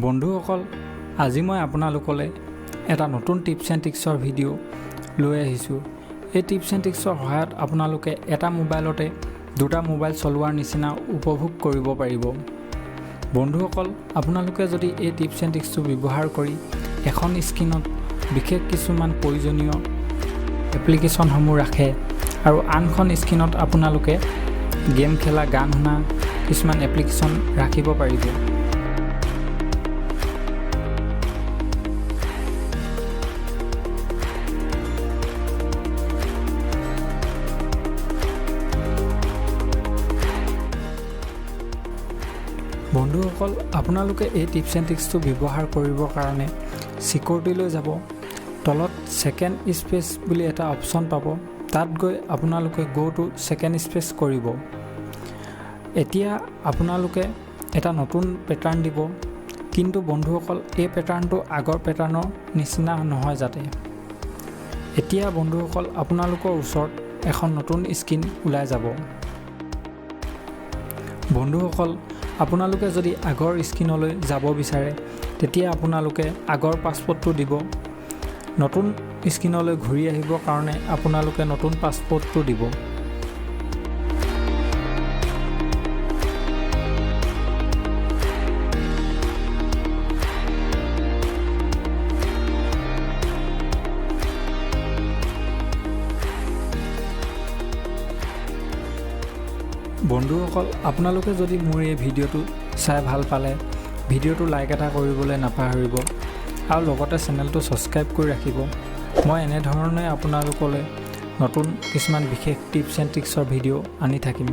বন্ধুসকল, আজি মই আপোনালোকলৈ এটা নতুন টিপছ এণ্ড ট্ৰিক্সৰ ভিডিঅ' লৈ আহিছোঁ। এই টিপছ এণ্ড ট্ৰিক্সৰ সহায়ত আপোনালোকে এটা মোবাইলতে দুটা মোবাইল চলোৱাৰ নিচিনা উপভোগ কৰিব পাৰিব। বন্ধুসকল, আপোনালোকে যদি এই টিপছ এণ্ড ট্ৰিক্সটো ব্যৱহাৰ কৰি এখন স্ক্ৰীণত বিশেষ কিছুমান প্ৰয়োজনীয় এপ্লিকেশ্যনসমূহ ৰাখে আৰু আনখন স্ক্ৰীণত আপোনালোকে গেম খেলা, গান শুনা কিছুমান এপ্লিকেশ্যন ৰাখিব পাৰিব। বন্ধুসকল, আপোনালোকে এই টিপছ এণ্ড ট্ৰিক্সটো ব্যৱহাৰ কৰিবৰ কাৰণে ছিকিউৰিটিলৈ যাব, তলত ছেকেণ্ড স্পেচ বুলি এটা অপশ্যন পাব, তাত গৈ আপোনালোকে গ' টু ছেকেণ্ড স্পেচ কৰিব। এতিয়া আপোনালোকে এটা নতুন পেটাৰ্ণ দিব, কিন্তু বন্ধুসকল, এই পেটাৰ্ণটো আগৰ পেটাৰ্ণৰ নিচিনা নহয় যাতে। এতিয়া বন্ধুসকল, আপোনালোকৰ ওচৰত এখন নতুন স্ক্ৰীণ ওলাই যাব। বন্ধুসকল, আপোনালোকে যদি আগৰ স্ক্ৰীণলৈ যাব বিচাৰে, তেতিয়া আপোনালোকে আগৰ পাছৱৰ্ডটো দিব। নতুন স্ক্ৰীণলৈ ঘূৰি আহিবৰ কাৰণে আপোনালোকে নতুন পাছৱৰ্ডটো দিব। বন্ধুসকল, আপোনালোকে যদি মোৰ এই ভিডিঅ'টো চাই ভাল পালে, ভিডিঅ'টো লাইক এটা কৰিবলৈ নাপাহৰিব আৰু লগতে চেনেলটো ছাবস্ক্ৰাইব কৰি ৰাখিব। মই এনেধৰণে আপোনালোকলৈ নতুন কিছুমান বিশেষ টিপছ এণ্ড ট্ৰিক্সৰ ভিডিঅ' আনি থাকিম।